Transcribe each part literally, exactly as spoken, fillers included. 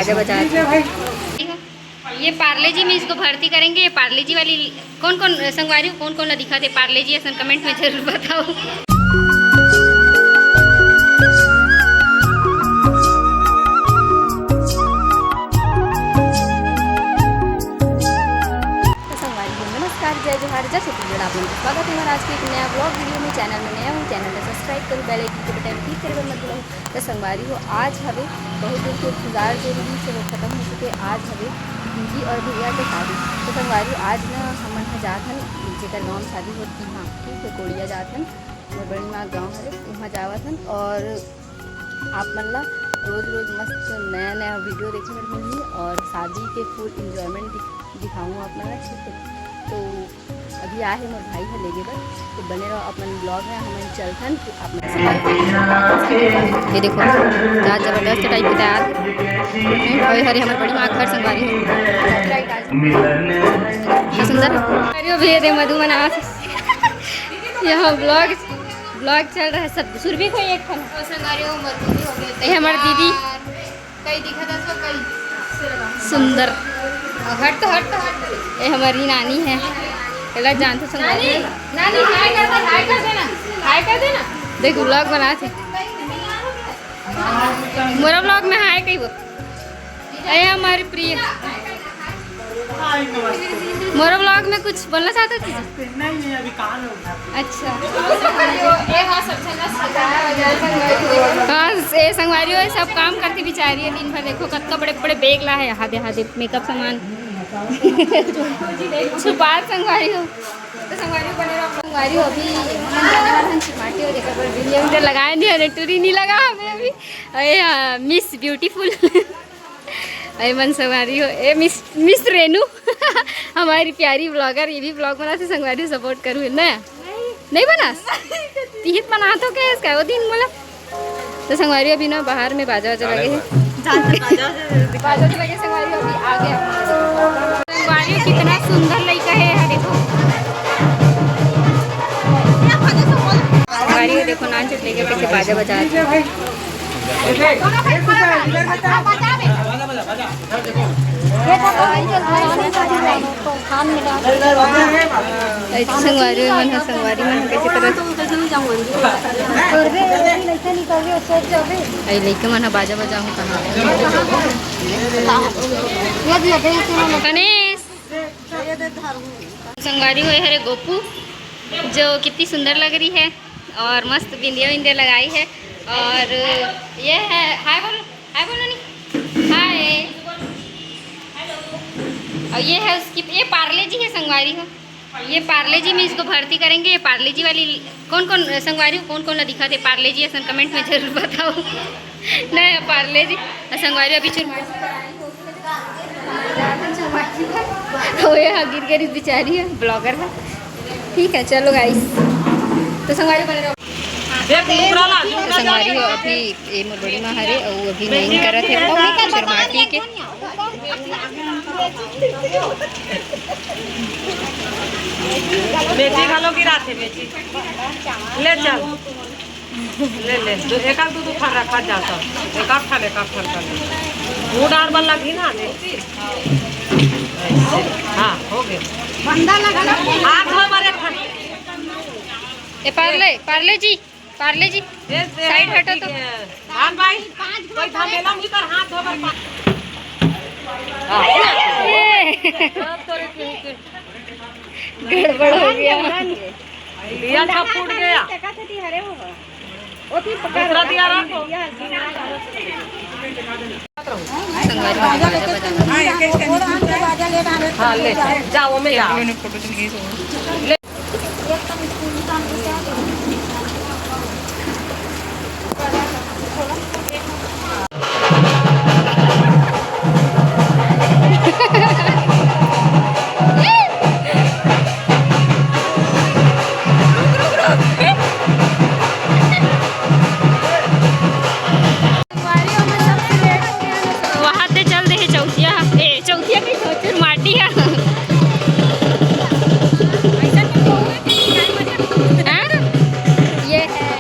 बाजा बजा। ये पार्ले जी में इसको भर्ती करेंगे। ये पार्ले जी वाली कौन कौन, संगवारी हो, कौन कौन ला दिखत हे पार्ले जी, असन कमेंट में जरूर बताओ। तो संगवारी हो, नमस्कार, जय जोहार, जय छत्तीसगढ़। आप मन के स्वागत हे हमारे आज के एक नया ब्लॉग वीडियो में। चैनल में सब्सक्राइब करो, बेल आइकन के बटन क्लिक करे बर मत भूलो। तो संगवारी हो, आज हवे बहुत दिन के इंतजार जो रहिस हे, वो खत्म हो चुके। आज हवे दीदी और भैया के शादी। तो संगवारी हो, आज ना हमन ह जात हन, जेकर गाँव में शादी होत हे, हाँ, ठीक है, कोड़िया जात हन, मोर बड़ी माँ गाँव हरे, वहाँ जावत हन। और आप मन ला रोज रोज मस्त नया नया वीडियो देखे बर मिलही और शादी के फुल इंजॉयमेंट दिखाऊँ आप मन ला, ठीक है। तो अभी आए हे मोर भाई ह लेगे बर, तो बने रहो अपन ब्लॉग में। हमन चलथन कि आप मन ये देखो, क्या जबरदस्त टाइप के तैयार हे। और हरे हमर बड़ी माँ घर संगवारी हो। क्या सुंदर। अरे भैया रे मधु मना यहाँ ब्लॉग, ब्लॉग चल रहा है सब। सुरभि को एक ठन। संगवारी हो, मधु भी हो गए ये हमर दीदी। कई दिखत हे तो कई सुंदर। हट तो, हट तो, हट तो। ये हमारी नानी है। एला जानते संगवारी। नानी, हाय कर दे, हाय कर देना, हाय कर देना। देख, ब्लॉग बनाथे। मोरा ब्लॉग में हाय कही वो। अरे हमारी प्रिय। मोरो ब्लॉग में कुछ बोलना चाहते हो जीजी? नहीं, नहीं, अभी कहाँ लोग हैं? अच्छा। हाँ, ये संगवारी हो, सब काम करथे बिचारी हे दिन भर। देखो, कतका बड़े बड़े बैग ला हे, हादे हादे मेकअप सामान। छुपात संगवारी हो। तो संगवारी हो, बने रहो। संगवारी हो, अभी हमन जाने वाला हन चिमाटी हो, जेकर बर बिंदिया उंदिया लगाए नहीं हन, टूरी नहीं लगा हवे अभी। अरे हाँ, मिस ब्यूटीफुल। अरे मन संगवारी हो, ए मिस, मिस रेनू। हमारी प्यारी ब्लॉगर, ये भी ब्लॉग बनाथे संगवारी, सपोर्ट करू ना। नहीं बनास? तिहित बनात हो क्या इसका? वो दिन मोला। तो संगवारी अभी ना बाहर में बाजा वाजा लगे हे। बाजा वाजा लगे संगवारी, अभी आ गया। संगवारी कितना सुंदर लइका हे, यहाँ देखो। संगवारी देखो, नाच लेके कैसे बाजा बजा रहे। संगवारी मन ह, संगवारी मन ह कैसे करत। अरे लइका मन ह बाजा बजाहूँ कहाँ। गणेश। संगवारी हो, ये हरे गोपू, जो कितनी सुंदर लग रही है और मस्त बिंदिया विंदिया लगाई है। और ये है, हाय बोलो, हाय बोलो नी, हाय। और ये है उसकी, ये पार्ले जी है संगवारी हो, ये पार्ले जी में इसको भर्ती करेंगे। ये पार्ले जी वाली कौन कौन, संगवारी हो, कौन कौन ला दिखत हे पार्ले जी, असन कमेंट में जरूर बताओ। नया पार्ले जी, संगवारी अभी चुरमा तो ये हा गिर गई बिचारी है, ब्लॉगर है। ठीक है, चलो गाइस, तो संगवारी बने रहो। देख, नुकरा ला, तो संगवारी हो, अभी ये मोर बड़ी माँ हरे, अउ अभी नहीं करत है चुरमाटी के। मेथी घलो गिराथे, मेथी। ले चल। ले, ले, दो, एक आध दो, दो फल रखा जा सब। एक आध फल, एक आध फल कर ले। वो डार बल लगी ना, देखती? हाँ, हो गया। बंदा लगा ना। हाथ धो बरे फल। ए, पार्ले, पार्ले जी, पार्ले जी, ये, ये, साइड हटो तो। ठीक है। धान भाई, कोई धमेला मुझे कर हाथ धो बर पा-, हाँ। ए। गड़बड़ हो गया। दिया सब फूट गया। दूसरा दिया रखो। संगवारी मन बाजा बजावत हे। हाँ, ले, जाओ, मैं जा। ले। वहाँ ते चल दे हे चौथिया, ए, चौथिया कही, चौचुर माटी है। हाँ? ये है।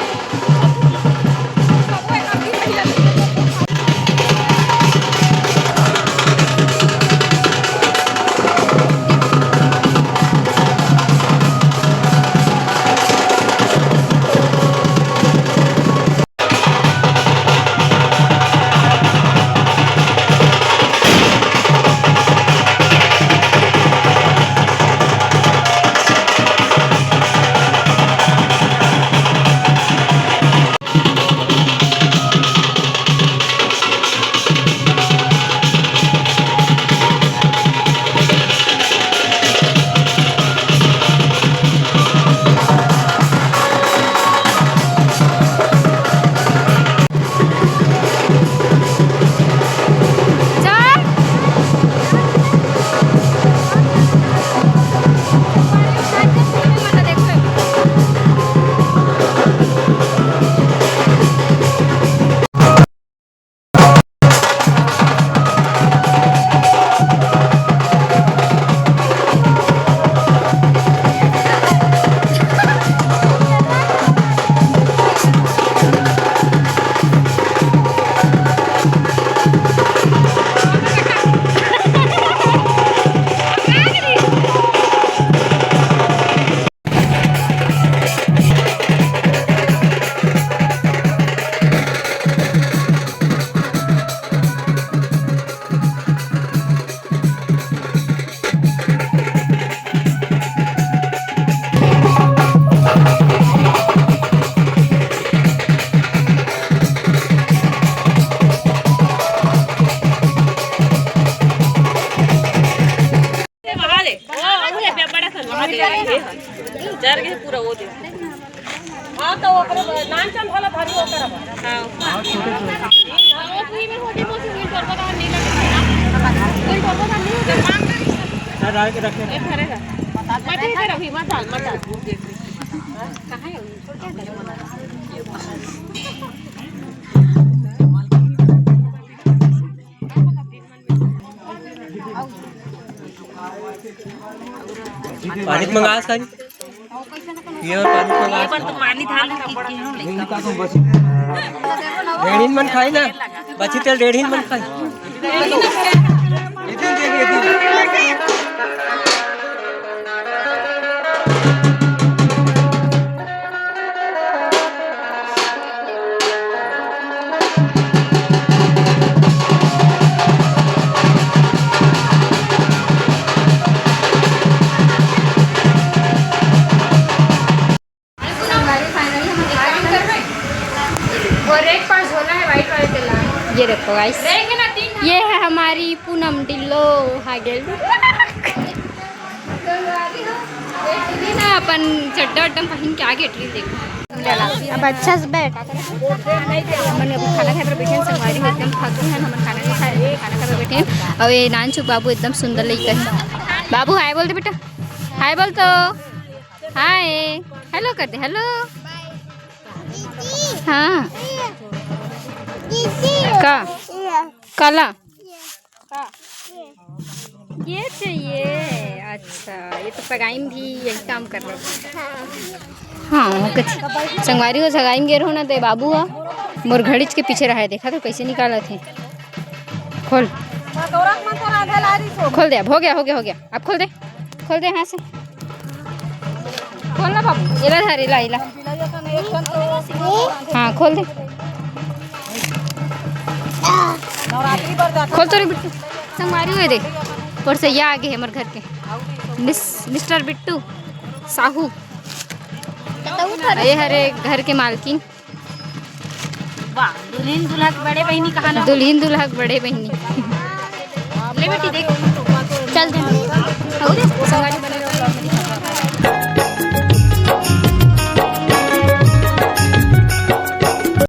पूरा वो दे। हाँ, तो ओकरे नानचंद वाला धरी ओकर बा। हाँ। हाँ, वो सुई में होती, वो सुई में टोरबा का नहीं लगे। सुई टोरबा का नहीं होता। सर, आके रखे। एक धरेगा। मत ही कर अभी, मत डाल, मत डाल। कहाँ है? पानी मंगा सारी। ये और पानी मंगा। ये पर तो पानी धान की, की हूँ। डेढ़ मन खाई ना, बची तेल डेढ़ मन खाई। और एक पास झोला है, वाइट वाले तेला। ये देखो गाइस, ये है हमारी पूनम ढिल्लो। हाँ, गेल। ना अपन चड्डा उड्डा पहन के आगे ट्री देखो। अब अच्छा से बैठ। हमन अभी खाना खाए बर बैठे हैं, संगवारी हो एकदम थक गए हैं, हमन खाना नहीं खाए, खाना खाए बर बैठे हैं। और ये नानचुक बाबू एकदम सुंदर लड़का है। बाबू हाय बोल दे बेटा, हाय बोल तो। हाय, हेलो कर दे, हेलो। हाँ। का? काला? ये चाहिए। अच्छा, ये तो सगाई में भी यही काम कर रहे हैं। हाँ, ओके। संगवारी हो, सगाई में गे रहो ना, ते बाबू हा मोर घड़ीच के पीछे रहा है। देखा तो कैसे निकालत है। खोल, खोल दे अब। हो गया, हो गया, हो गया। अब खोल दे, खोल दे हाथ से। खोल ना बाबू, इला धर, इला, इला। हाँ, खोल दे। खोल तो रे बिट्टू। संगवारी हुए दे। पर से ये आगे है हमर घर के। मिस, मिस्टर बिट्टू साहू। ये हरे घर के मालकिन। वाह, दुल्हिन दूल्हा के बड़े बहिनी कहा ना? दुल्हिन दूल्हा के बड़े बहिनी। ले बेटी, देख।